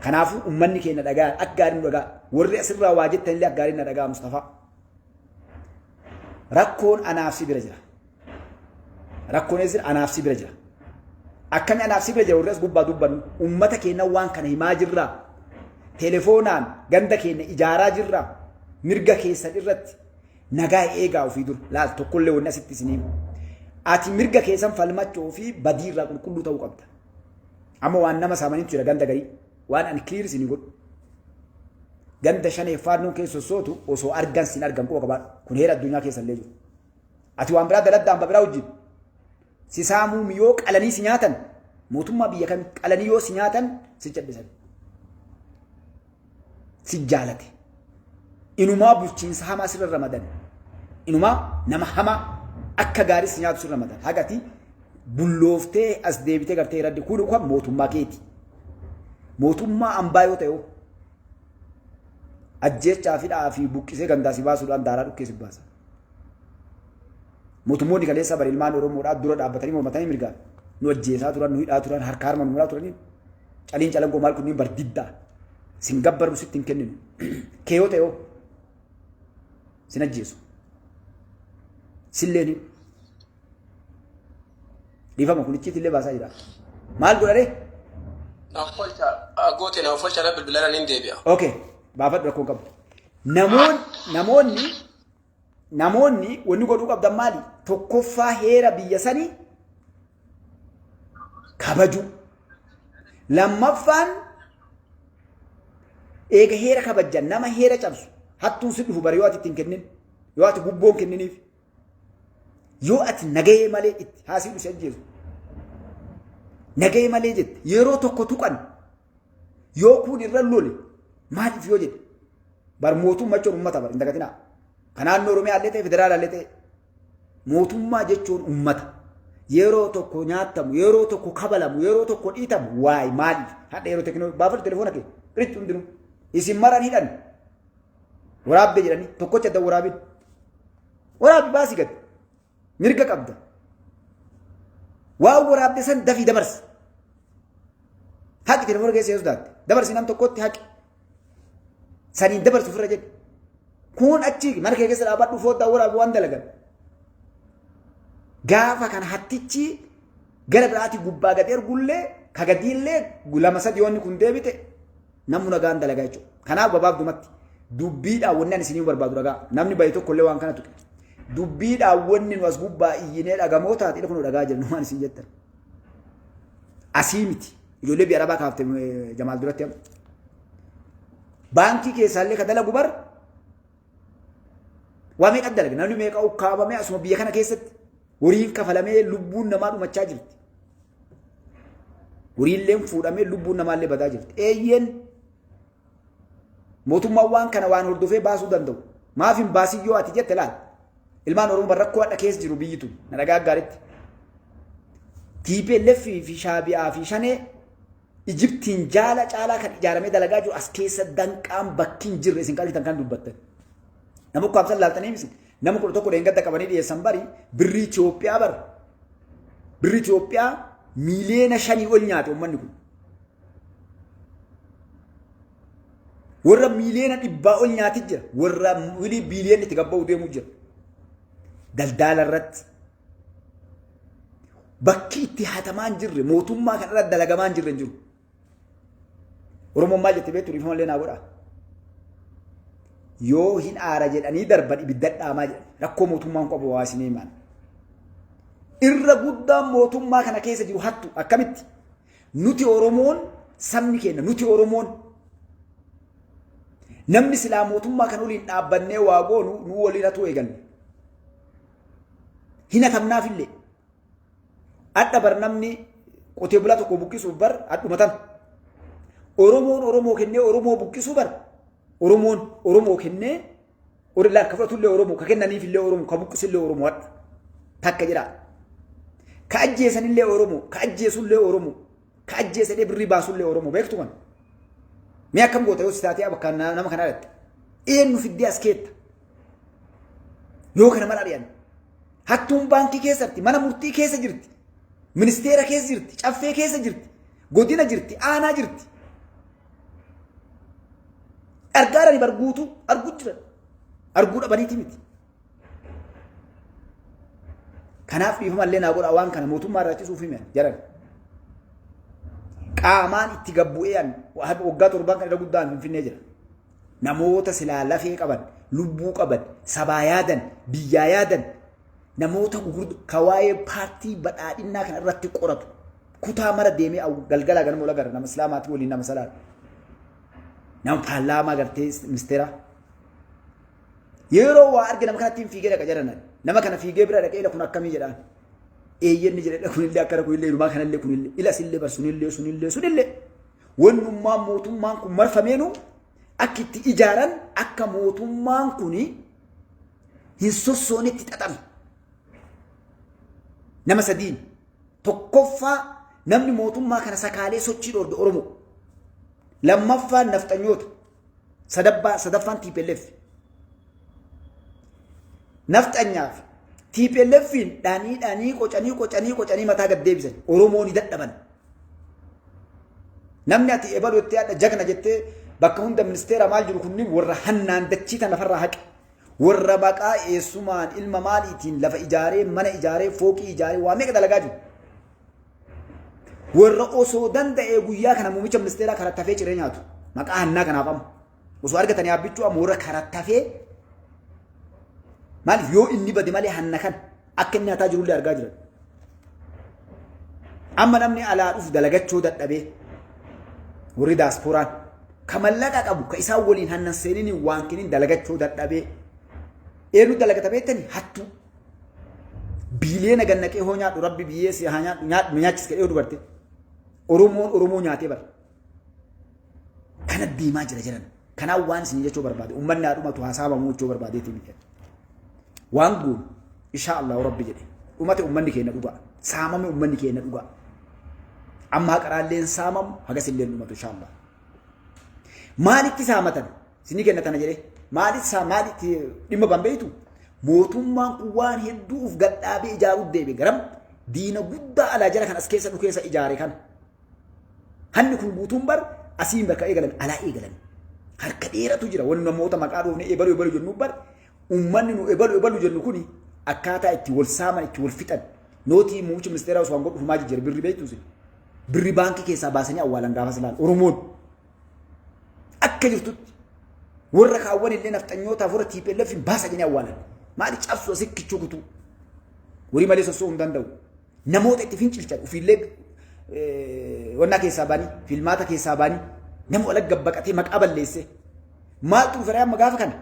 Kanaafuu uummanni keenya dhagaa akka gaarii nu dhagaa. Warri asirraa waa jettan illee akka gaarii na dhagaa Mustafaa. Rakkoon anaaf si bira jira. Rakkoon eessa jira? Anaaf si bira jira. Akkami anaaf si bira jira warri as gubbaa dubbannu uummata keenya waan kana himaa jirraa. Telefoonaan ganda keenya ijaaraa jirraa. Mirga keessan irratti nagaa eegaa ofii dura. Laal tokkollee wanni asitti isin himu. Ati mirga keessan falmachuu fi badii irraa qulqulluu ta'uu qabda. Amma waan nama saamanitu jira ganda garii. Waan ani clear isin godhu. Ganda shaneef faannoon keessa sossootu osoo argan sin argan quba qabaadhu. Kun heera addunyaa keessa illee jiru. Ati waan biraa daladda hamba biraa wajjin. Si saamuu yoo qalanii si nyaatan mootummaa biyya kami qalanii yoo si nyaatan si cadhisan. Si jaalate. Inumaa bulchiinsa hamaa sirra ramadan. Inumaa nama hamaa akka gaarii si nyaatu sirra ramadan. Hagati bullooftee as deebitee gartee raddi kun kan mootummaa keeti. Mootummaa ambaa yoo ta'e ajjeechaa fi dha'aa fi buqqisee gandaa si baasuudhaan daaraa dhukkee si baasa. Mootummoonni kaleessa bari ilmaan Oromoodhaa dura dhaabbatanii mormatanii mirgaan nu ajjeesaa turan, nu hidhaa turan, harka harma nu muraa turanii caliin calangoo maal kunniin bar diddaa. Sin gabbarru sitti hin kenninu. Kee yoo ta'e hoo sin ajjeesu. Silleen dhiifama kun icciitti illee baasaa jira. Maal godharee? Naaf olcha goote naaf olcha bilbilaan hin deebi'a. Okay, baafadhu rakkoon qabu. Namoonni namoonni namoonni wanni godhuu qabdan maali? Tokkoffaa heera biyya sanii kabajuu. Lammaffaan eega heera kabajjan nama heera cabsu hattuun si dhufu bara yoo ati ittiin kennin yoo ati gubboon kenniniif yoo ati nagahee malee itti haasii dhusi ajjeesu nagahee malee jette yeroo tokko tuqan yoo kun irra lole maaliif yoo jedhe bar mootummaa jechuun uummata bar hin dagatinaa. Ka naannoo Oromiyaa illee ta'e federaalaa illee ta'e mootummaa jechuun uummata. Yeroo tokko nyaattamu, yeroo tokko kabalamu, yeroo tokko dhiitamu waay maaliif? Hadha yeroo teekinooloojii baafadhu telefoona kee richi hundinuu. Isin maran hidhan waraabde jedhanii tokkocha adda waraabin. Waraabi baasii gad mirga qabda. Waan waraabde san dafii dabarsi. Haqi telefoona keessa yoo sodaatte dabarsi nam tokkotti haqi. Saniin dabarsu ofirra jedhi. Kun achi mana kee keessa dhaabadhu fooddaa waraabu waan dalagan. Gaafa kana hattichi gara biraatii gubbaa gad ergullee ka gadiillee lama sadi yoonni kun deebite namni nagaan dalagaa jechuudha. Kanaaf gabaabdumatti dubbiidhaan wanni ani isinii barbaadu dhagaa namni bahe tokko illee waan kana tuqe. Dubbiidhaan wanni nu as gubbaa iyyinee dhagamoo taate kun dhagaa jennu waan isin jettan. Asii miti. Ijoollee biyya arabaa kaafte Jamaal duratti amma. Baankii keessaallee ka dalagu bar waa meeqa dalaga namni meeqa ukkaamamee asuma biyya kana keessatti horiin kafalamee lubbuun namaa dhumachaa jirti. Horiilleen fuudhamee lubbuun namaallee badaa jirti. Eeyyeen mootummaan waan kana waan hordofee baasuu danda'u. Maaf hin baasin yoo ati jette laal. Ilmaan Oromoo rakkoo hadha keessa jiru biyyi tun na dhagaa gaaritti. TPLF fi Shaabi'aa fi Shanee Ijiptiin jaala caalaa kan ijaaramee dalagaa jiru as keessa danqaan bakki hin jirre isin qallitan kan dubbattan. Nama ukkaamsan laaltanii misi. Nama 11 dheengadda qabanii dhiyeessan bari birrii Itoophiyaa bar. Birrii Itoophiyaa miiliyoona 5 ol nyaate uummanni kun. Warra miiliyoona 100 ol nyaati jira. Warra wilii biiliyoonni itti gabba'uu deemuu jira. Daldaala irratti bakki itti hatamaa hin jirre mootummaa kana irratti dalagamaa hin jirre hin jiru. Oromoon maal jette beektu dhiifama illee naa godhaa. Yoo hin aara jedhanii darban ibidda dhaamaa jedhan rakkoo mootummaan qabu waa isin himaan. Irra guddaan mootummaa kana keessa jiru hattu akkamitti nuti Oromoon sabni keenya nuti Oromoon namni silaa mootummaa kana waliin dhaabbannee waa goonu nu waliin hatuu eegalle. Hin hatamnaaf illee. Adha bar namni qotee bulaa tokko buqqisuuf bar adhuma tan. Oromoon Oromoo kennee Oromoo buqqisuu bar Oromoon Oromoo kennee warri ka fudhatullee Oromoo ka kennaniifillee Oromoo ka buqqisullee Oromoo hadha. Takka jira. Ka ajjeesanillee Oromoo ka ajjeesullee Oromoo ka ajjeesadhee birrii baasullee Oromoo beektu kan. Mee akkam goota yoo si taatee bakka nama kana dhatte. Eenyu fiddee as keetta. Yoo kana mala ari'an. Hattuun baankii keessatti, mana murtii keessa jirti, ministeera keessa jirti, caffee keessa jirti, godina jirti, aanaa jirti. Argaarani bar guutuu arguu jiran. Arguu dhabaniiti miti. Kanaaf dhiifama illee naa godha, waan kana mootummaa irraa ittisuuf himan jaran. Qaamaan itti gabbu'ee an waggaa 7n kan irra guddaan Finfinnee jira. Namoota silaa lafee qaban, lubbuu qaban, sabaa yaadan, biyyaa yaadan, namoota gurguddoo ka waa'ee paartii badhaadhinnaa kana irratti qoratu kutaa mara deemee galgalaa ganama ol agarra, nama islaamaatii waliin nama salaatu. Nama paarlaamaa gartee ministeera. Yeroo waa arge nama kanatti hin fiigee dhaqa jedhan. Nama kana fiigee bira dhaqee, "Kun akkamii?" jedhaan. Eeyyenni jedhe, kunillee akkana, kunillee ilumaa kanallee, kunillee ila sillee bar, sunillee, sunillee, sunillee. Wannummaan mootummaan kun marfameenu akka itti ijaaran, akka mootummaan kun hin sossoonetti xaxame. Nama sadiin. Tokkoffaa, namni mootummaa kana sakaalee sochii dhoorge Oromoo. Lammaffaan nafxanyoota. Sadaffaan TPLF. Nafxanyaaf TPLFiin dhanii dhanii, qocanii qocanii qocanii mataa gad deebisan. Oromoo ni dadhaban. Namni ati ebalu jettee adda jagna jettee bakka hunda ministeera maal jiru kunniin warra hannaan dachii tan lafarraa haqe. Warra maqaa eessumaan ilma maaliitiin lafa ijaaree, mana ijaaree, fooqii ijaaree waa meeqa dalagaa jiru. Warra osoo danda'ee guyyaa kana muummicha ministeeraa karaa tafee ciree nyaatu. Maqaa hannaa kanaaf amma. Osoo argatanii yaabbachuu amma warra karaa tafee, maaliif yoo inni bade malee hanna kana akka inni nyaataa jirullee argaa jiran. Amma namni alaa dhufu dalagachuu dadhabee, warri daasporaan ka mallaqa qabu ka isaan waliin hannan seeniniin waan kennin dalagachuu dadhabee, eenyu dalagata beektanii? Hattuu. Biiliyoona gannaqee hoo nyaadhu, rabbi biyyee si haa nyaadhu, nyaadhu nyaachis jedhee dubarte. Oromoon Oromoo nyaatee bara. Kana deemaa jira jedhan. Kanaaf waan isin jechuu barbaade, uummanni haa dhumatu, haa saamamuu jechuu barbaadeeti miti. Waan goonu insha Allah rabbi jedhe dhumate uummanni keenya dhugaa. Saamame uummanni keenya dhugaa. Amma haqaraalleen saamamu, hagas illee dhumatu insha Allah. Maalitti saamatan? Isinii kenna tana jedhee. Maalitti saa maalitti dhimma ban beektu? Mootummaan kun waan hedduu uf gadhaabee ijaaruu deeme, garam diina guddaa alaa jala kan as keessa nu keessa ijaare kana. Hanni kun guutuun bar asiin bakka eegalan alaa eegalan. Harka dheeratu jira. Wanni namoota maqaa dhoofne ebalu ebalu jennu bar, uummanni nu ebalu ebalu jennu kuni akkaataa itti wal saaman, itti wal fixan. Nootii muummicha ministeeraa osoo waan godhu maa jijjiira birri beektu isin. Birri baankii keessaa baasanii awwaalan gaafas laal Oromoon. Akka jirtutti warra kaawwan illee nafxanyootaaf warra TPLF hin baasa jedhanii awwaalan. Maali cabsu asii kichuu kutuu. Horii malee sossoo'uu hin danda'u. Namoota itti fincilchan ofiillee wannaa keessaa baanii, filmaata keessaa baanii, nama walagga baqatee maqaa balleesse. Maaltu dhufe amma gaafa kana?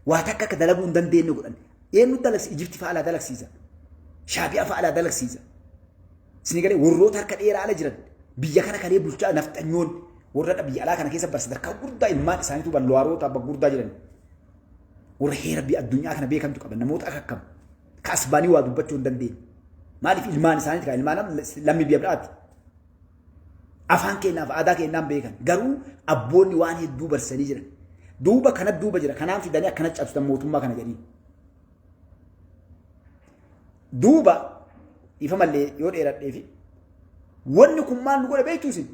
Waa takka akka dalaguu hin dandeenye godhan. Eenyu dalagsi? Ijipti fa'aa alaa dalagsiisa. Shaabiyaa fa'aa alaa dalagsiisa. Isin galee warroota harka dheeraa ala jiran biyya kana kalee bulchaa nafxanyoon warra biyya alaa kana keessa bar sadarkaa guddaa ilmaan isaaniitu ballo'aroota abba guddaa jiran. Warra heera biyya addunyaa kana beekamtu qaban, namoota akka akkam ka as baanii waa dubbachuu hin dandeenye. Maaliif ilmaan isaaniiti kan ilmaan lammii biyya biraati. Afaan keenyaaf aadaa keenyaan beekan, garuu abboonni waan hedduu barsanii jiran. Duuba kana duuba jira, kanaan fidanii akkana cabsitan mootummaa kana jedhanii. Duuba ifa mallee yoo dheeradhee fi wanni kun maal nu godhe beektu isin?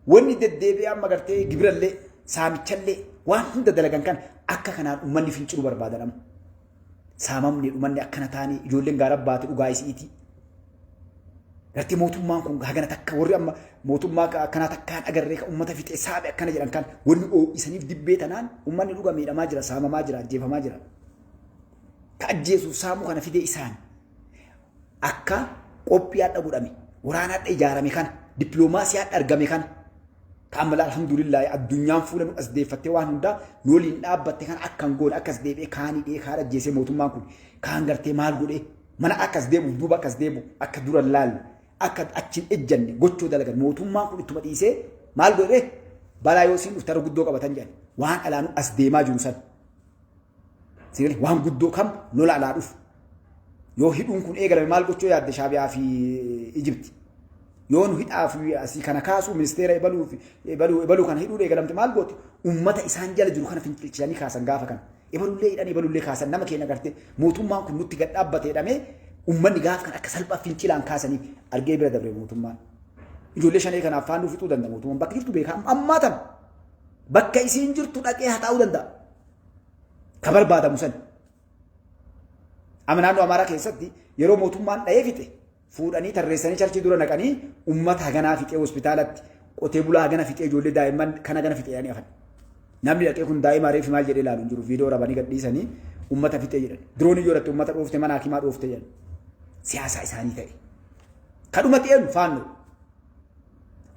Wanni deddeebi'ee amma gartee gibirallee, saamichallee, waan hunda dalagan kan akka kanaan uummanni fincilu barbaadan amma. Saamamne, dhumanne, akkana taane, ijoolleen gaara baate dhugaa isiiti. Gartee mootummaan kun hagana takka warri amma mootummaa akkanaa takkaan agarree kan uummata fixee saame akkana jedhan kan wanni oo'isaniif dibbee tanaan uummanni dhuga miidhamaa jira, saamamaa jira, ajjeefamaa jira. Ka ajjeesuuf saamuu kana fidee isaan akka qophii hadha godhame, waraana hadha ijaarame kana, dippiloomaasii hadha argame kana, ka amma alhamdulillah addunyaan fuula nu as deeffattee waan hundaa nu waliin dhaabbatte kana akka hin goone, akkas deebi'ee kaan hidhee, kaan ajjeesee, mootummaan kun kaan gartee maal godhee mana akkas deebi'uuf duuba akkas deebi'u, akka dura laalle, akka achiin ejjanne gochuu dalagan, mootummaan kun ittuma dhiisee maal godhee balaa yoo siin dhufte har'a guddoo qabatan jedhan waan alaanuu as deemaa jiru san. Sigalee waan guddoo kam lola alaa dhufu. Yoo hidhuun kun eegalame maal gochuu yaadde Shaabiyaa fi Ijipti? Yoo nu hidhaa fi asii kana kaasuu ministeera ebaluu fi ebaluu ebaluu kana hidhuu eegalamte maal gooti? Uummata isaan jala jiru kana fincilchisanii kaasan gaafa kana. Ebalullee hidhan, ebalullee kaasan, nama keenya gartee mootummaan kun nutti gad dhaabbate jedhamee uummanni gaafa kana akka salphaa fincilaan kaasanii argee bira dabre mootummaan. Ijoollee shanee kanaaf faannuu fixuu danda'a mootummaan, bakka jirtu beekaa ammaa tana. Bakka isiin jirtu dhaqee haxaa'uu danda'a. Ka barbaadamu san. Amma naannoo Amaaraa keessatti yeroo mootummaan dha'ee fixe fuudhanii tarreessanii charchii dura naqanii uummata haganaa fixee, hospitaalatti qotee bulaa hagana fixee, ijoollee daa'imman kan hagana fixee jedhanii hafan. Namni dhaqee kun daa'ima reefi maal jedhee ilaalu hin jiru. Viidiyoo rabanii gadhiisanii uummata fixee jedhan. Diroonii yoo dhatte uummata dhoofte, mana hakimaa dhoofte jedhan. Siyaasaa isaanii ta'e. Kadhumatti eenyu faannoo.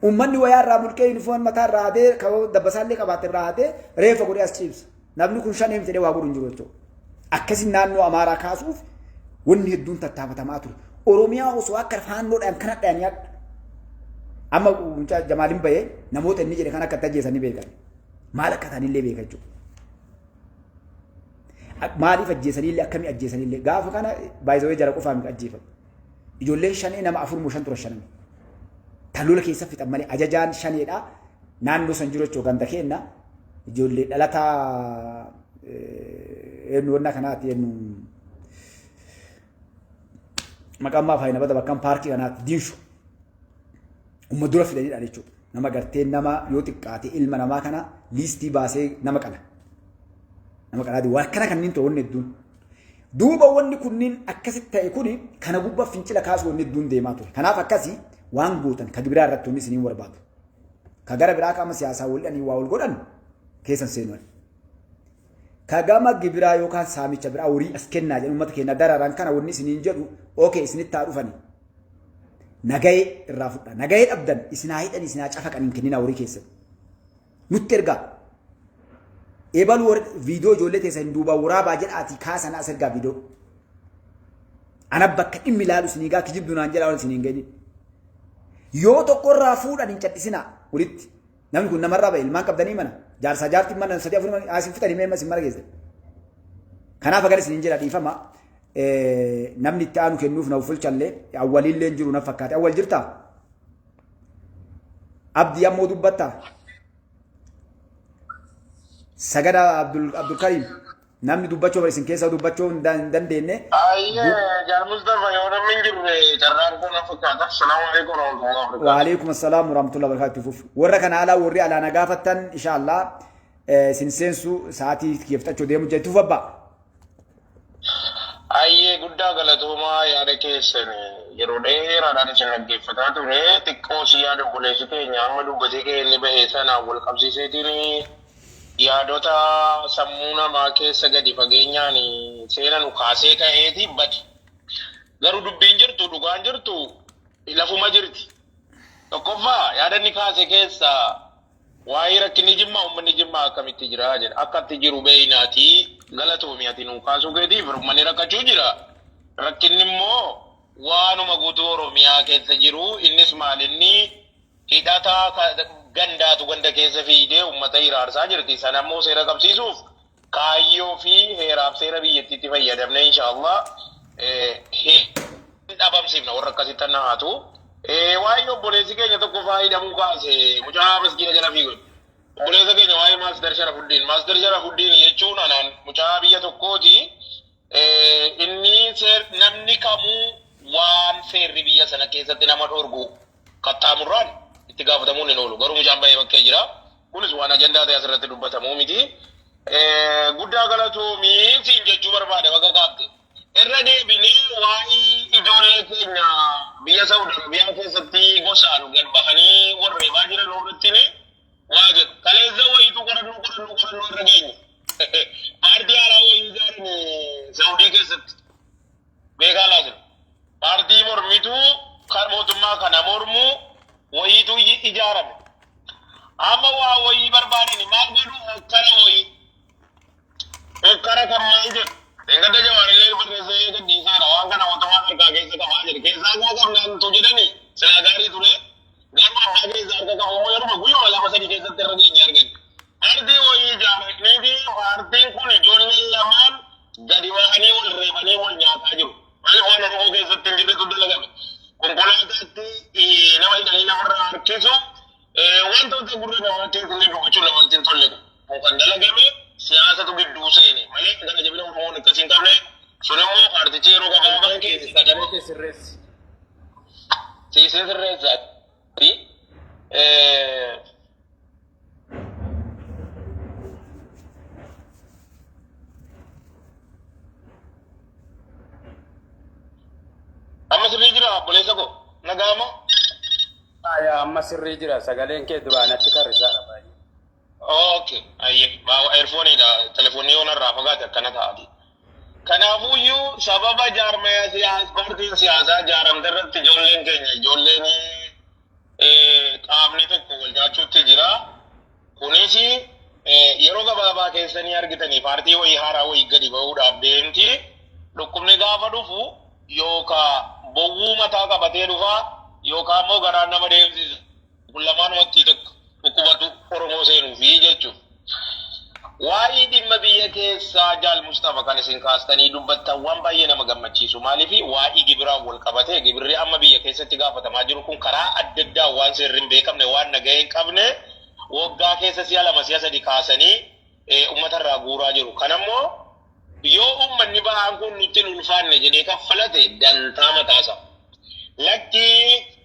Uummanni wayaa irraa mulqee, yuunifoormii mataa irraa haatee, dabbasaallee qabaate irraa haatee, reeffa godhee as ciibsa. Namni kun shan jedhee waa godhu hin jiru jechuudha. Akkasiin naannoo Amaaraa kaasuuf wanni hedduun tattaafatamaa ture. Oromiyaa osoo akka faannoodhaan kana dhayanii hadha. Amma mucaa Jamaaliin bahee namoota inni jedhe kan akka itti ajjeesanii beekan. Maal akka ta'anillee beeka jechuudha. Maaliif ajjeesaniillee, akkamii ajjeesaniillee, gaafa kana baay'isawee jara qofaa miti ajjeefame. Ijoolleen shanee nama afur moo shan ture shanan. Tan lola keessa fixan malee ajajaan shaneedha. Naannoo san jiru jechuudha, ganda keenna. Ijoollee dhalataa eenyu wanna kanaati, eenyu maqaan maa faayina bada, bakka paarkii kanaatti diinshu. Umma dura fidanidha jechuudha. Nama gartee nama yoo xiqqaate ilma namaa kana liistii baasee nama qala. Nama qalaati waan akkana kanneen ture wanni hedduun. Duuba wanni kunniin akkasitti ta'e kuni kana gubbaa fincila kaasu wanni hedduun deemaa ture. Kanaaf akkasii waan gootan ka gibiraa irratti wanni isiniin barbaadu. Ka gara biraa qaama siyaasaa wal hidhanii waa wal godhan keessan seenuun. Ka gama gibiraa yookaan saamicha biraa horii as kennaa jedhu uummata keenya dararan kana wanni isiniin jedhu, okay, isinitti haa dhufani. Nagahee irraa fudha. Nagahee dhabdan isin haa hidhan, isin haa cafaqan, hin kenninaa horii keessan. Nutti ergaa. Eebaluu viidiyoo ijoollee teessa hin duubaa waraabaa jedhaatii kaasan as ergaa viidiyoo. Ana bakka dhimmi ilaalu isinii gaa, kijibdu naan jedhaa, wal isiniin geenye. Yoo tokkorraa fuudhan hin cadhisinaa walitti. Namni kun namarraa ba'e, ilmaan qabdanii mana. Jaarsaa jaartiin mana sadii afur mana isin fixanii mee isin mana geessan. Kanaaf agar isiniin jedha, dhiifama. Namni itti aanu kennuuf na uffulchallee awwaliillee hin jiru na fakkaate. Awwal jirtaa? Abdii ammoo dubbattaa? Sagada Abdul Karim, namni dubbachuu isin keessa dubbachuu hin dandeenye. Ayyee, Jaal Mustafa, yoo namni hin jirre carraan kun na fakkaata. Salaamu alaikum warahmatullahi wabarakatuh. Waalaikum assalaam warahmatullahi wabarakatuh. Warra kana alaa, warri alaa na gaafattan, inshallah isin seensu sa'aatii kiyyafxachuu deemu jettuuf abbaa. Ayyee, guddaa galatoomaa. Yaada keessan yeroo dheeraadhaan isin dhaggeeffataa ture. Xiqqoo si yaada obboleessi keenya amma dubbatee ka'ee inni bahe sanaan wal qabsiiseetiin yaadota sammuu namaa keessa gadi fageenyaan seena nu kaasee ka'eeti badi. Garuu dubbiin jirtu, dhugaan jirtu lafuma jirti. Tokkoffaa, yaada inni kaase keessa waa'ee rakkinni Jimmaa, uummanni Jimmaa akkamitti jira jedha. Akkatti jiru beeynaati, galatoomi ati nuu kaasuu keetiif. Uummanni rakkachuu jira. Rakkinni immoo waanuma guutuu Oromiyaa keessa jiru. Innis maalinni hidhata gandaatu ganda keessa fiigdee uummata hiraarsaa jirti. Sana immoo seera qabsiisuuf kaayyoo fi heeraaf seera biyyattiitti fayyadamne inshaallah hin dhabamsiifna warra akkasitti na haatu. Waa'ee obboleessi keenya tokko faayidamuu kaase, mucaa maskiina jala fiigu. Obboleessa keenya waa'ee Master Sharafuddiin. Master Sharafuddiin jechuun anaan mucaa biyya tokkooti. Inni namni kamuu waan seerri biyya sana keessatti nama dhorgu qaxxaamurraan itti gaafatamuun hin oolu. Garuu mucaan bahee bakkee jira. Kunis waan ajandaa ta'e asirratti dubbatamuu miti. Guddaa galatoomii siin jechuu barbaada bakka kaafte. Irra deebinee waa'ee ijoollee keenya biyya Saudi Arabiyaa keessatti gosaan gad bahanii warreebaa jiran irratti waa jedhu. Kaleessa wayiitu qorannoo qorannoo qorannoo irra geenye. Paartii haaraa wayii ijaaran Saudii keessatti. Beekaa laasinu. Paartii mormituu kan mootummaa kana mormuu wayiitu ijaarame. Amma waa wayii barbaadani maal godhu, hokkara wayii. Hokkara kan maal jedhu. Engadda Jawaarillee barreessee gadhiiseera, waan kana mootummaan harkaa keessa qabaa jedhe. Keessaa kuma qabnaantu jedhani silaa gaarii ture. Garuu abbaa keessa harka qabu immoo yeruma guyyuma lama sadii keessatti irra geenye arganne. Paartii wayii ijaaranii paartiin kun ijoolleen lamaan gadi bahanii wal reebanii wal nyaataa jiru. Maaliif, waan Oromoo keessatti hin jirretu dalagame. Konkolaataatti nama hidhanii namarraa harkisu, wantoota gurra namaa keessa illee dubbachuu namatti hin tolle. Kun kan dalagame siyaasatu gidduu seene malee gara jabina Oromoon akkasii hin qabne. Sun immoo paartichi yeroo gabaabaa keessa Sagalee kee sirreessi. Siisee sirreessaati. Amma sirrii jira, sagaleen kee duraanatti karrisaadha baay'ee. Okay, ayyee, earphoneiidha. Telefoonni yoo narraa fagaate akkana ta'ati. Kanaafuyyuu sababa jaarmaya siyaasa paartiin siyaasaa ijaaramte irratti ijoolleen keenya ijoolleen qaamni tokko wal nyaachuutti jira. Kunis yeroo gabaabaa keessanii argitanii paartii wayii haaraa wayii gadi ba'uudhaaf deemti. Dhukkubni gaafa dhufu yookaan bowwuu mataa qabatee dhufa yookaan immoo garaan nama deemsisu. Kun lamaanumatti tokko dhukkubatu Oromoo seenuufi jechuudha. Waa'ee dhimma biyya keessaa, Jaal Mustafa, kan isin kaastanii dubbattan waan baay'ee nama gammachiisu. Maaliif? Waa'ee gibiraan wal qabatee gibirri amma biyya keessatti gaafatamaa jiru kun karaa adda addaa waan seerri hin beekamne, waan nagahee hin qabne, waggaa keessa si'a lama si'a sadi kaasanii uummatarraa guuraa jiru. Kanammoo yoo uummanni ba'aan kun nutti hin ulfaanne jedhee kaffalate dantaa mataasa. Lakkii,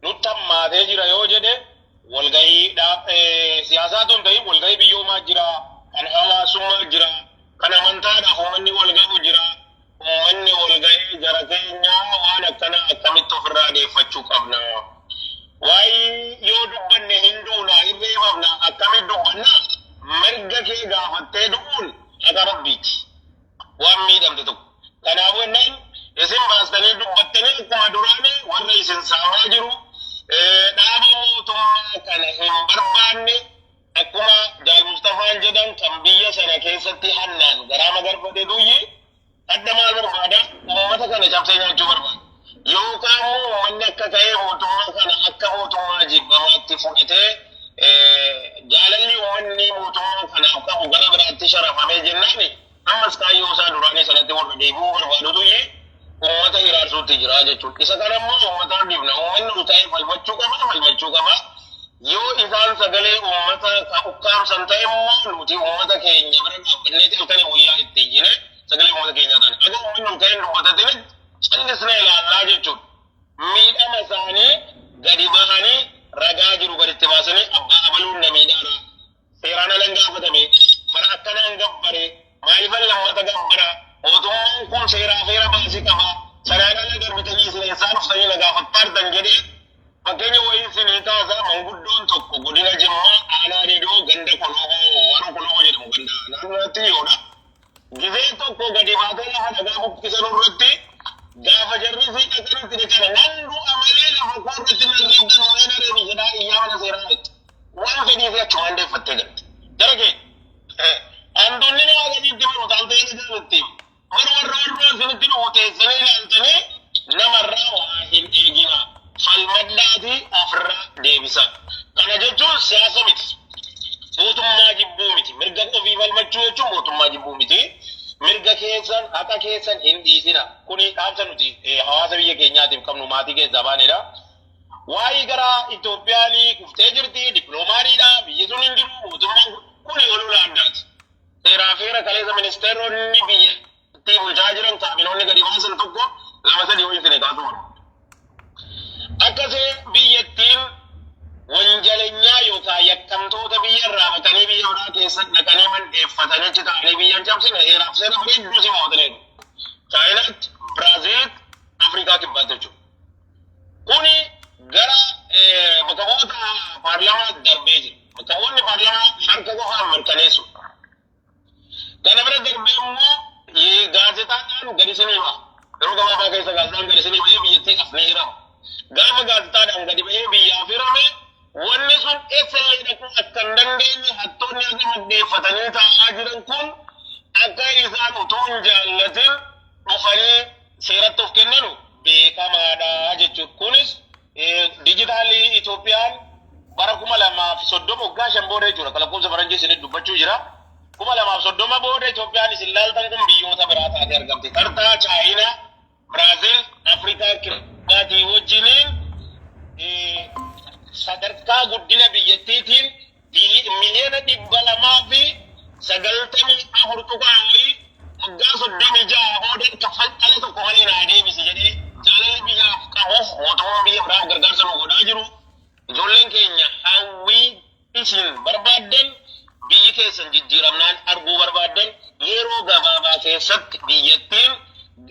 nutti hammaatee jira yoo jedhe, walgahii siyaasaa otoo hin ta'in walgahii biyyoomaa jira, kan hawaasummaa jira, kan amantaadhaaf uummanni wal gahu jira. Uummanni walgahii jara keenyaa waan akkana akkamitti ofirraa adeeffachuu qabna? Waa'ee yoo dubbanne hin duuna, hin reebamna, akkamitti dubbanna? Mirga kee gaafattee du'uun haqa Rabbiiti. Waan miidhamte tokko. Kanaafuu innaan isin baastanii dubbattanii akkuma duraanii warra isin saamaa jiru, dhaaba mootummaa kana hin barbaanne, akkuma Jaal Mustafaan jedhan, kan biyya sana keessatti hannaan garaa magarfate duyyi adda maal barbaada? Uummata kana cabsee nyaachuu barbaada. Yookaan immoo uummanni akka ta'ee mootummaa kana akka mootummaa jibbamaatti fudhatee jaalalli uummanni mootummaa kanaaf qabu gara biraatti sharafamee jennaan, ammas kaayyoo isaa duraanii sanatti warra deebi'uu barbaadutu uummata hiraarsuutti jira jechuudha. Isa kana immoo uummataan dhibna. Uummanni ol ta'ee falmachuu qaba, falmachuu qaba. Yoo isaan sagalee uummata ka ukkaamsan ta'e immoo nuti uummata keenya bira dhaabbanneeti halkanii guyyaa itti iyyine sagalee uummata keenyaa taane. Aga uummanni ol ka'ee dubbatatini callisnee ilaallaa jechuudha. Miidhama isaanii gadi bahanii ragaa jiru gaditti baasanii, abbaa abaluun na miidhaara. Seeraan alan gaafatame, bara akkanaan gabbare, maaliifan lammata gabbara? Mootummaan kun seeraa seera baasii qaba. Sanaan ala darbitanii isin eessaan dhuftanii na gaafattaartan jedhee fakkeenya wayii isinii kaasa. Manguddoon tokko godina Jimmaa, aanaa Didoo, ganda Kolooboo, Waroo Kolooboo jedhamu, ganda naannootti dhiyoodha. Gizee tokko gadi baatee lafa dhagaa buqqisan irratti gaafa jarri si dhaqanitti dhaqan, "Nan du'a malee lafa koo irratti nan reebdan, waan reebi" jedhaa iyyaa mana seeraa jetti. Waan fedhii fi achumaan deeffattee jirti. Jara kee hantuunni nama gadiitti baru taaltee jaalatti. Bara warra warra isinitti dhufu teessanii ilaaltanii namarraa waa hin eegina. Falmadhaatii ofirraa deebisa. Kana jechuun siyaasa miti. Mootummaa jibbuu miti. Mirga ofii falmachuu jechuun mootummaa jibbuu miti. Mirga keessan, haqa keessan hin dhiisina. Kuni dhaamsa nuti hawaasa biyya keenyaatiif qabnu, maatii keessaa baanedha. Waa'ee gara Itoophiyaan kuftee jirti, dippiloomaariidha, biyyi sun hin jiru, mootummaan kuni olola addaati. Seeraa feera kaleessa ministeeronni biyyattii bulchaa jiran, kaabinoonni gadi baasan tokko lama sadii ho'i isinii kaasuu barbaada. Akkasii biyyattiin wanjalenyaa yookaan yakkamtoota biyya irraa baqanii biyya biraa keessa dhaqanii mandheeffatanii achi taa'anii biyya hin cabsine heeraaf seera bareedduu si mo'ataniiru. Chaayinaatti, Biraaziilitti, Afrikaa Kibbaatti jechuudha. Kuni gara bakka bu'oota paarlaamaa darbee jira. Bakka bu'oonni paarlaamaa harka qofaan mirkaneessu. Kana bira darbee immoo gaazexaadhaan gadi isinii ba'a. Yeroo gabaabaa keessa gaazexaan gadi isinii ba'ee biyyattiidhaaf ni hirama. Gaafa gaazexaadhaan gadi ba'ee biyyaaf hirame, wanni sun eessallee dhaquu akka hin dandeenye, hattoonni akka maddeeffatanii taa'aa jiran kun akka isaan utuu hin jaallatin dhufanii seeratti of kennanu beekamaadha jechuudha. Kunis dijitaalii Itoophiyaan bara 2030, waggaa 5 booda jechuudha. Kan lakkoofsa faranjii isinit dubbachuu jira. 2030 booda Itoophiyaan isin laaltan kun biyyoota biraa taatee argamti. Tartaa Chaayinaa, Biraazil, Afrikaa Kibbaatii wajjiniin sadarkaa guddina biyyattiitiin 294,000,000 tuqaa wayii waggaa 36 booda kaffaltala tokko malee naa deebisi jedhee jaalalli biyyaaf qabuuf mootummaan biyya biraaf gargaarsa nu godhaa jiru. Ijoolleen keenya hawwii isin barbaaddan, biyyi keessan jijjiiramnaan arguu barbaaddan, yeroo gabaabaa keessatti biyyattiin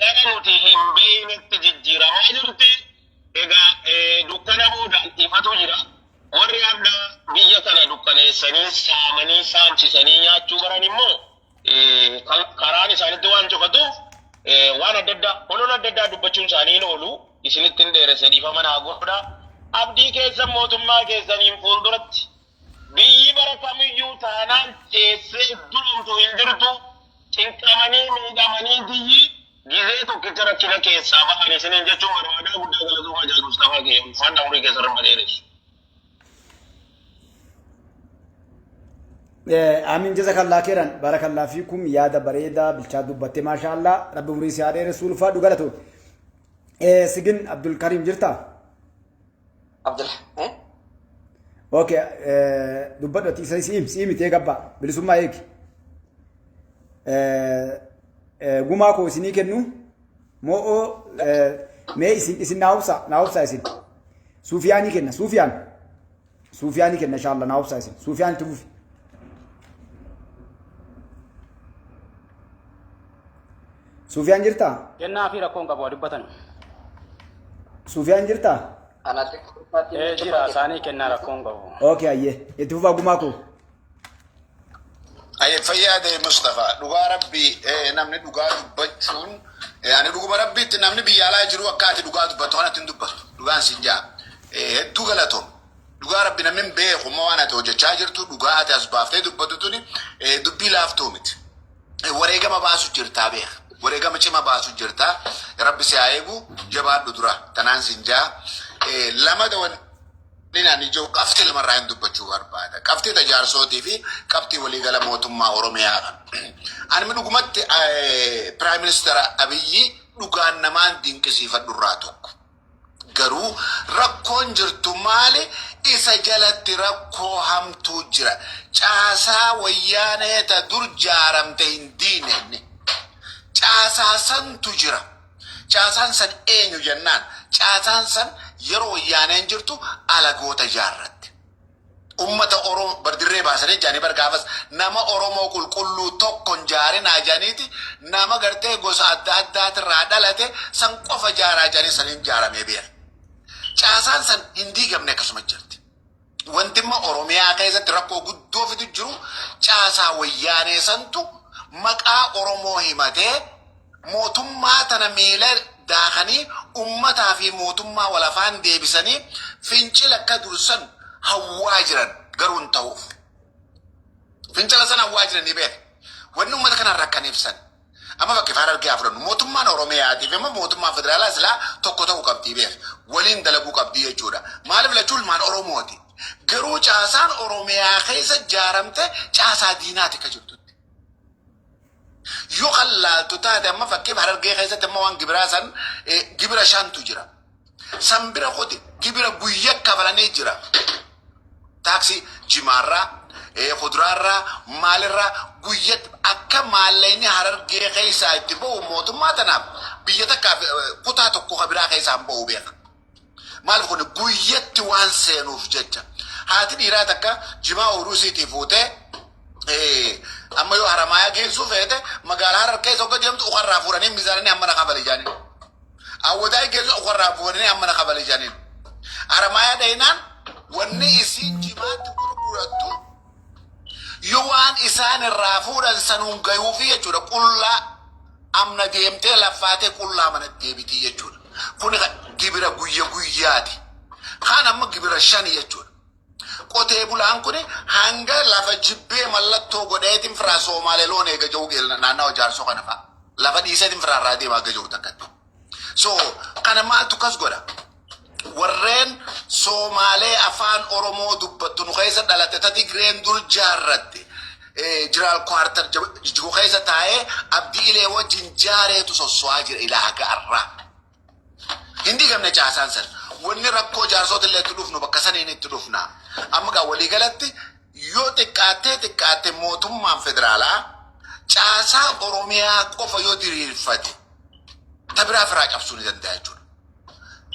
gara nuti hin beeknetti jijjiiramaa jirti. Egaa dukkana boodaan ifatu jira. Warri har'a biyya kana dukkaneessanii saamanii saamsisanii nyaachuu baran immoo karaan isaanitti waan cufatuuf waan adda addaa holola adda addaa dubbachuun isaanii hin oolu. Isinitti hin dheeresse, dhiifama naa godhaa. Abdii keessan mootummaa keessaniin fuulduratti biyyi bara kamiyyuu taanaan ceessee durumtu hin jirtu. Cinqamanii miidhamanii biyyi gizee tokkicha rakkina keessaa bahan isiniin jechuun barbaadaa. Guddaa galatoomaa. Jaal Mustafaa kee, ulfaanna, umurii keessa rabba dheeressu. Amin, jazakallah khairan, barakallah fiikum. Yaada bareedaa bilchaa dubbatte, maasha Allah. Rabbi umurii si haa dheeressu, ulfaadhu, galatoom. Sigin Abdul Karim jirtaa? Abdullah. Eh? Okay, dubbadhu ati isa si'im si'im itee gabbaa bilisummaa eegi. Gumaa koo isinii kennu moo'oo mee isin naa obsaa isin Suufiyaanii kenna, Suufiyaanii kenna inshallah. Naa obsaa isin, Suufiyaan itti fufi. Suufiyaan jirtaa? Kennaa fi rakkoon qabu dubbatan. Suufiyaan jirtaa? Anatti Jira, isaanii kennaa, rakkoon qabu. Okay, ayyee, itti fufaa gumaa koo. Aye, fayyaa Mustafa. Dhugaa rabbii, namni dhugaa dubbachuun, ani dhuguma rabbiitti namni biyya alaa jiru akka ati dhugaa dubbattu kanatti hin dubbatu. Dhugaan sin jaa. Hedduu galatoom. Dhugaa rabbi, namni hin beeku immoo waan ati hojjechaa jirtu, dhugaa ati as baaftee dubbatu tuni dubbii laaftuu miti. Wareegama baasu jirtaa beeka. Wareegama cima baasu jirtaa. Rabbi si haa eegu, jabaadhu dura. Tanaan sin jaa. Lamada wanni ani jiru qabxii lamarraa hin dubbachuu barbaada. Qabxii tajaarsootii fi qabxii waliigala mootummaa Oromiyaa kana. Ani dhugumatti Prime Minister Abiyyi dhugaan namaan dinqisiifadhu irraa tokko. Garuu rakkoon jirtu maali? Isa jalatti rakkoo hamtuu jira. Caasaa wayyaanee ta dur jaaramte hin diine inni. Caasaa santu jira. Caasaan san eenyu jennaan, caasaan san yeroo wayyaaneen jirtu alagoota jaarratti. Ummata Oromoo bardirree baasanii jaanii bar gaafas nama Oromoo qulqulluu tokkon jaarinaa jaaniiti, nama gartee gosa adda addaatirraa dhalate san qofa jaaraa jaanii saniin jaaramee beeka. Caasaan san hin diigamne, akkasuma jirti. Wanti immoo Oromiyaa keessatti rakkoo guddoo fidu jiru, caasaa wayyaanee santu maqaa Oromoo himatee mootummaa tana miila daakanii ummataa fi mootummaa walafaan deebisanii fincila akka dursan hawwaa jiran, garuu hin ta'uuf. Fincila sana hawwaa jiran ni beeka. Wanni uummata kanaan rakkan ibsan. Amma fakkii faana argee haa fudhannu. Mootummaan Oromiyaatiif immoo mootummaan federaalaa silaa tokko ta'uu qabdii beeka. Waliin dalaguu qabdii jechuudha. Maaliif? Lachuu ilmaan Oromooti. Garuu caasaan Oromiyaa keessa ijaaramte caasaa diinaati akka jirtutti. Yoo kan laaltu taate, amma fakkiif Harargee keessatti amma waan gibiraa san gibira shantu jira. San bira kuti gibira guyya kafalanii jira. Taaksii jimaarraa, kuduraarraa, maalirraa guyyatti akka maallaqni Harargee keessaa itti ba'u mootummaa tanaaf biyya takkaaf kutaa tokko ka biraa keessaa hin ba'u beeka. Maaliif? Kun guyyatti waan seenuuf jecha. Haati dhiiraa takka jimaa ooyiruu isiitii fuutee amma yoo Haramaayaa geessuu feete, magaalaa Harar keessa hogga deemtu ukarraa fuudhanii mizaananii amma na kafali jaaniin. Awwadaa geessu ukarraa fuudhanii amma na kafali jaaniin. Haramaayaa dhayinaan wanni isiin jimaatti gurgurattu yoo waan isaan irraa fuudhan sanuun gayuufi jechuudha. Qullaa amna deemtee laffaatee qullaa mana deebitii jechuudha. Kun gibira guyya guyyaati. Kaan amma gibira shani jechuudha. Qotee bulaan kun hanga lafa jibbee mallattoo godheetiin firaa Soomaalee loon eega jiru naannawa Jaarsoo kana fa'a. Lafa dhiiseetiin firaarraa deemaa aga jiru takkatti. So kana maaltu kas godha? Warreen Soomaalee afaan Oromoo dubbattu nu keessa dhalate ta Tigreen dur jaarratte jiraal quarter jiru keessa taa'ee Abdii Ilee wajjin jaareetu sosso'aa jira ilaa haga har'aa. Hin diigamne caasaan san. Wanni rakkoo jaarsoota illee itti dhufnu bakka saniin itti dhufna. Amma gaa waliigalatti yoo xiqqaattee xiqqaatte mootummaan federaalaa caasaa Oromiyaa qofa yoo diriirfate ta biraa firaa cabsuu ni danda'a jechuudha.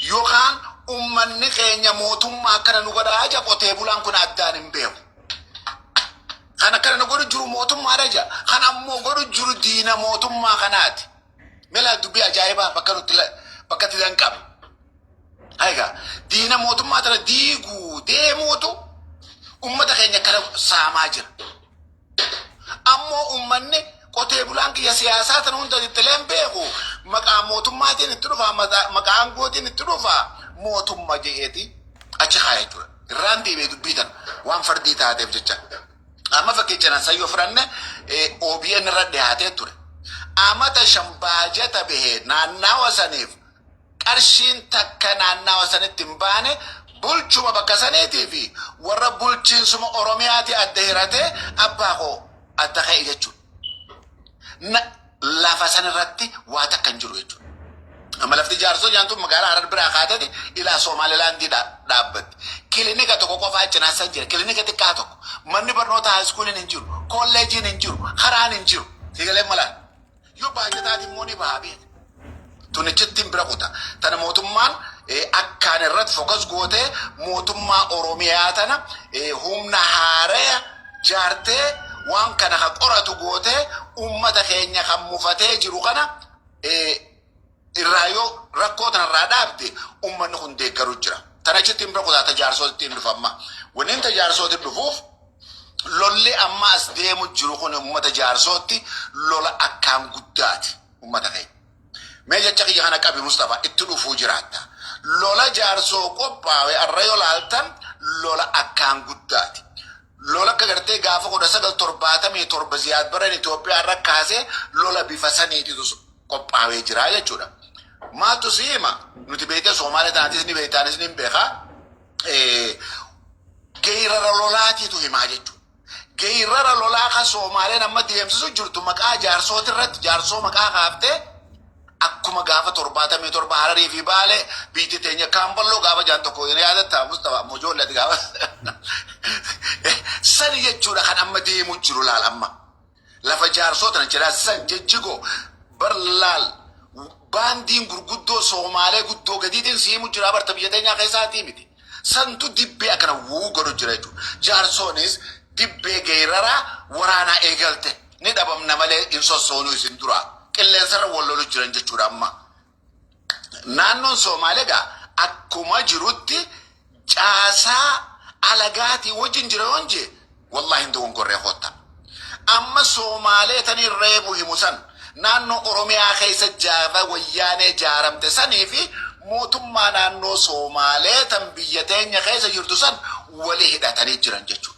Yookaan uummanni keenya mootummaa akkana nu godhaa aja, qotee bulaan kun addaan hin beeku. Kan akkana nu godhu jiru mootummaadha jaa. Kan ammoo godhu jiru diina mootummaa kanaati. Mela dubbii ajaa'ibaa bakka nutti bakka itti danqabe. Egaa diina mootummaa tana diiguu deemuutu ummata keenya kana saamaa jira. Ammoo ummanni qotee bulaan kiyya siyaasaa tana hunda ittileen beeku, maqaa mootummaatiin itti dhufa, maqaa aangootiin itti dhufa, mootummaa je'eeti achi kaaya jechuudha. Irraan deebi'ee dubbii tana waan fardii taateef jecha. Amma fakkeenya sayyoo fudhanne, OBN irra dhiyaatee ture. Amata 5 baajata bahee naannawa saniif qarshiin takka naannawa sanitti hin baane. Bulchuma bakka saniitii fi warra bulchiinsuma Oromiyaati adda hiratee abbaa koo adda ka'e jechuudha. Lafa sanirratti waa takka hin jiru jechuudha. Amma lafti Jaarsoo jaantu magaalaa Harar biraa kaateeti ilaa Somaalilaandii dhaabbatti. Kilinika tokko qofaa cinaasan jira. Kilinika xiqqaa tokko. Manni barnoota high schooliin hin jiru. Kolleejiin hin jiru. Karaan hin jiru. Sigalee malaan. Yoo baajataati immoo ni bahaa beeka. Tunichitti bira kuta. Tana mootummaan akkaan irratti focus gootee, mootummaa Oromiyaa tana humna haaraya jaartee, waan kana ka qoratu gootee, uummata keenya kan mufatee jiru kana irraa yoo rakkoo tanarraa dhaabde, uummanni kun deeggaru jira. Tana achitti bira kutaa, tajaarsootti hin dhufamma. Wanni tajaarsootti dhufuuf, lolli amma as deemu jiru kun uummata Jaarsootti lola akkaan guddaati uummata keenya. Mee jecha kiyya kana qabi, Mustafa, itti dhufuu jiraatta. Lola Jaarsoo qophaa'e arra yoo laaltan, lola akkaan guddaati. Lola akka gartee gaafa 1977 Ziyaad Barreen Itoophiyaa irra kaasee lola bifa saniititu qophaa'ee jira jechuudha. Maaltu si hima? Nuti beektee Soomaalee taatis ni beektaanis ni beekaa. Geerara lolaatiitu himaa jechuudha. Geerara lolaa kan Soomaaleen amma deemsisu jirtu maqaa Jaarsooti irratti, Jaarsoo maqaa kaaftee, akkuma gaafa 77 Hararii fi Baalee biyyi teenya Kaamballoo gaafa jaan tokko ni yaadatta, Mustafa, ijoolleeti gaafa sani jechuudha. Kan amma deemu jiru laal, amma lafa Jaarsoo tana jedhaa san jejjigoo bar laal, baandiin gurguddoo Soomaalee guddoo gadiitiin siimu jira barta biyya teenyaa keessaatii miti. Santu dibbee akkana wuu godhu jira jechuudha. Jaarsoonis dibbee geeraraa waraanaa eegalte, ni dhabamna malee hin sossoonuu isin dura. Qilleensarra wal lolu jiran jechuudha amma. Naannoon Soomaalee gaa akkuma jirutti caasaa alagaatii wajjin jira yoon jee, wallahi hin dogongorree kootta. Amma Soomaalee tanii reebu himu san, naannoo Oromiyaa keessa jaafa Wayyaanee jaaramte sanii fi mootummaa naannoo Soomaalee tan biyya teenya keessa jirtu san wali hidhatanii jiran jechuudha.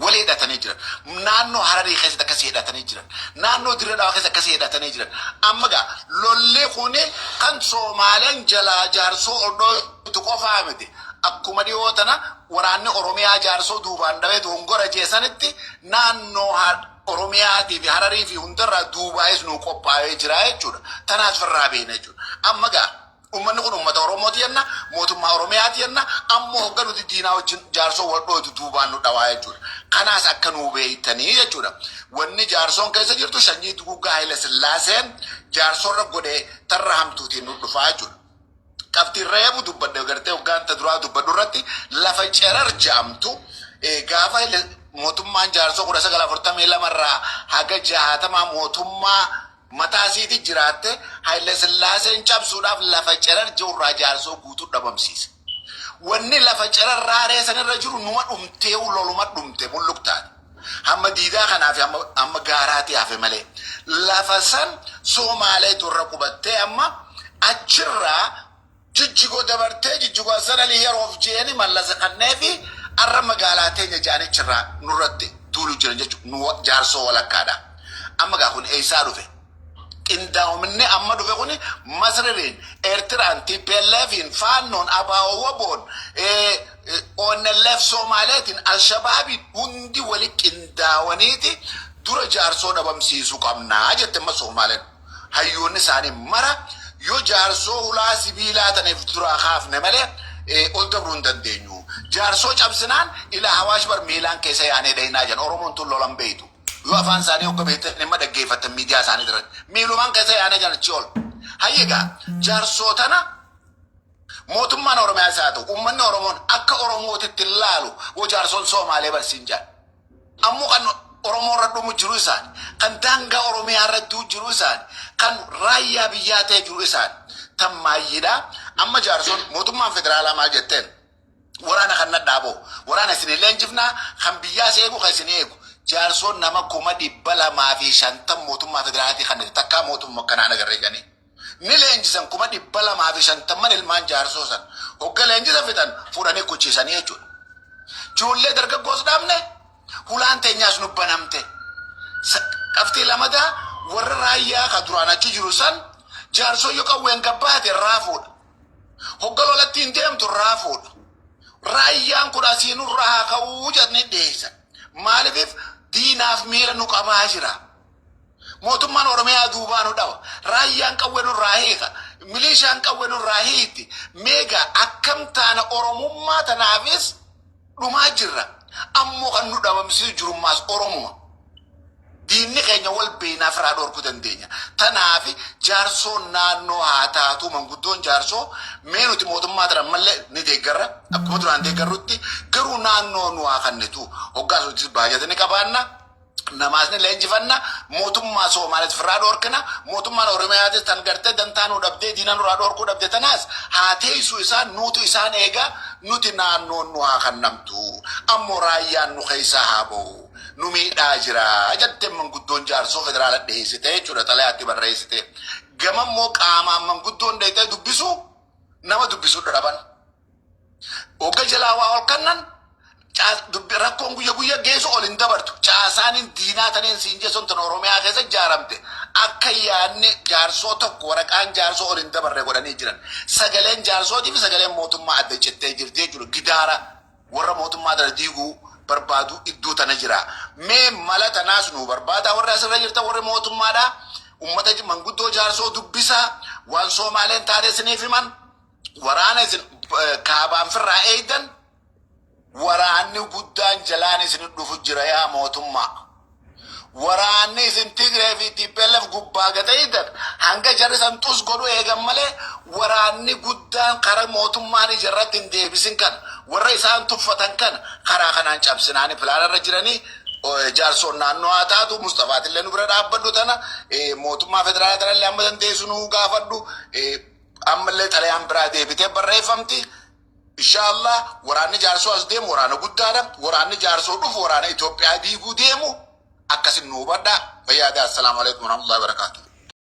Wali hidhatanii jiran. Naannoo Hararii keessatti akkasii hidhatanii jiran. Naannoo Dirree Dhawaa keessa akkasii hidhatanii jiran. Amma gaa lolli kuni kan Soomaaleen jalaa Jaarsoo odhootu qofaa miti. Akkuma dhiyoo tana waraanni Oromiyaa Jaarsoo duubaan dhabee dongora jeesanitti, naannoo Oromiyaatii fi Hararii fi hundarraa duubaayis nuu qophaa'ee jira jechuudha. Tanaas firraa beekna jechuudha. Amma gaa uummanni kun uummata Oromooti jenna, mootummaa Oromiyaati jenna, ammoo hogga nuti diinaa wajjin Jaarsoo wal dhooytu duubaan nu dhawaa jechuudha. Kanaas akka nuu beektanii jechuudha. Wanni Jaarsoon keessa jirtu sanyii duguggaa Haayila Sillaaseen Jaarsoorra godhee tarra hamtuutiin nu dhufaa jechuudha. Qabxiin reebu dubbadhe gartee hoggaanta duraa dubbadhu irratti, lafa Cerar jedhamtu gaafa mootummaan Jaarsoo 1942 irraa haga 60 mootummaa mataa isiiti jiraatte, Haayile Sillaaseen cabsuudhaaf lafa Cerar jirurraa Jaarsoo guutuu dhabamsiise. Wanni lafa Cerar raaree sanirra jiru numa dhumtee, loluma dhumte mulluqtaati. Hamma diidaa kanaa fi hamma gaaraatii hafe malee. Lafa san Soomaalee turra qubattee, amma achirraa Jijjigoo dabartee, Jijjigoo sanalii yeroof jeeni mallasa kannee fi arra magaalaa teenya jaanichirraa nurratti duulu jiran jechuudha. Nu Jaarsoo walakkaadha. Amma gaa kun eessaa dhufe? Qindaa'ominni amma dhufe kuni Masririin, Eertiraan, TPLFin, Faannoon, ABO WBOn, ONLF Somaaleetiin, Alshabaabiin hundi wali qindaawaniiti dura Jaarsoo dhabamsiisuu qabnaa jette amma Soomaaleen. Hayyoonni isaanii mara yoo Jaarsoo hulaa sibiilaa taniif duraa kaafne malee ol dabruu hin dandeenyu. Jaarsoo cabsinaan ilaa Hawaash bar miilaan keessa yaanee dhahinaa jedhan. Oromoon tun lolan beeytu. Yoo afaan isaanii hogga beektan dhimma dhaggeeffattan miidiyaa isaanii irratti. Miilumaan keessa yaanee jedhan achi ol. Hayyegaa Jaarsoo tana mootummaan Oromiyaa isaa ta'u uummanni Oromoon akka Oromootitti ilaalu woo Jaarsoon Soomaalee barsiin jedhan. Ammoo kan Oromoo irra dhumu jiru isaan, kan daangaa Oromiyaa irra jiru isaan, kan raayyaa biyyaa ta'e jiru isaan. Tammaayyiidha. Amma jaarsoon mootummaan federaalaa maal jetteen? Waraana kan nadhaaboo. Waraana isin leenjifnaa, kan biyyaas eegu, kan isin eegu. Jaarsoon nama 250,000 mootummaa federaalaatii kan takkaa mootummaa kanaan agarree jedhanii. Ni leenjisan 250,000 ilmaan jaarsoo san. Hogga leenjisa fixan fuudhanii kuchiisanii jechuudha. Ijoollee dargaggoos dhaabne, hulaan teenyaas nu banamte. Qabxii lamadaa, warra raayyaa ka duraan achi jiru san jaarsoo yoo qawween gabbaate raafuudha. Hogga lolatti hin deemtu raafuudha. Raayyaan kun asii nurraa haa ka'uu jedhanii dhiyeessan. Maaliif diinaaf miila nu qabaa jira. Mootummaan Oromiyaa duubaa nu dhawa. Raayyaan qawwee nurraa hiika. Milishaan qawwee nurraa hiiti. Meegaa akkam taana? Oromummaa tanaafis dhumaa jirra. Ammoo kan nu dhabamsiisu jirummaas Oromuma. Diinni keenya wal beeknaaf irraa dhorkuu dandeenya. Tanaaf jaarsoon naannoo haa taatu, manguddoon jaarsoo mee nuti mootummaa tana ammallee ni deeggarra. Akkuma duraan deeggarrutti garuu naannoo nu haa kennitu. Hoggaas nuti baajata ni qabaanna. Namaas ni leenjifanna. Mootummaa Soomaaliis irraa dhorkina. Mootummaan Oromiyaatis tan gartee dantaa nu dhabdee diina nurraa dhorkuu dhabde tanaas haa teessu, isaan nuutu isaan eegaa, nuti naannoon nu haa kennamtu. Ammoo raayyaan nu keessaa haa ba'u. Nu miidhaa jira jettee manguddoon jaarsoo federaala dhiyeessite jechuudha, xalayaatti barreessite. Gama immoo qaamaan manguddoon dheeyxee dubbisu nama dubbisuu dhaban. Hogga jalaa waa ol kannan rakkoon guyya guyya geessu ol hin dabartu. Caasaan diinaa taneen siin jechuun tan Oromiyaa keessa ijaaramte akka yaadni jaarsoo tokko, waraqaan jaarsoo ol hin dabarre godhanii jiran. Sagaleen jaarsootii fi sagaleen mootummaa adda cittee jirti jechuudha. Gidaara warra mootummaa tana diiguu barbaadu iddoo tana jira. Mee mala tanaas nu barbaada, warri asirra jirtan, warri mootummaadhaa. Uummata manguddoo jaarsoo dubbisaa, waan Soomaaleen taate isiniif himan, waraana isin kaabaan firraa eeydan, waraanni guddaan jalaan isin dhufu jira yaa mootummaa. Waraanni isin Tigree fi TPLF gubbaa gateeydan hanga jarri san xus godhu eegan malee, waraanni guddaan karaa mootummaan ijarratti hin deebisin kana, warra isaan tuffatan kana karaa kanaan cabsinaani pilaanarra jiranii. Jaarsoon naannoo haa taatu, Mustafaatillee nu bira dhaabbadhu, tana mootummaa federaalaa tanallee amma dandeessu nu gaafadhu. Ammallee xalayaan biraa deebitee barreeffamti. Inshaallah waraanni jaarsoo as deemu waraana guddaadha. Waraanni jaarsoo dhufu waraana Itoophiyaa diiguu deemu. Akkasin nu hubadhaa. Fayyaadhaa. Assalaamu alaikum warahmatullahi wabarakatuh.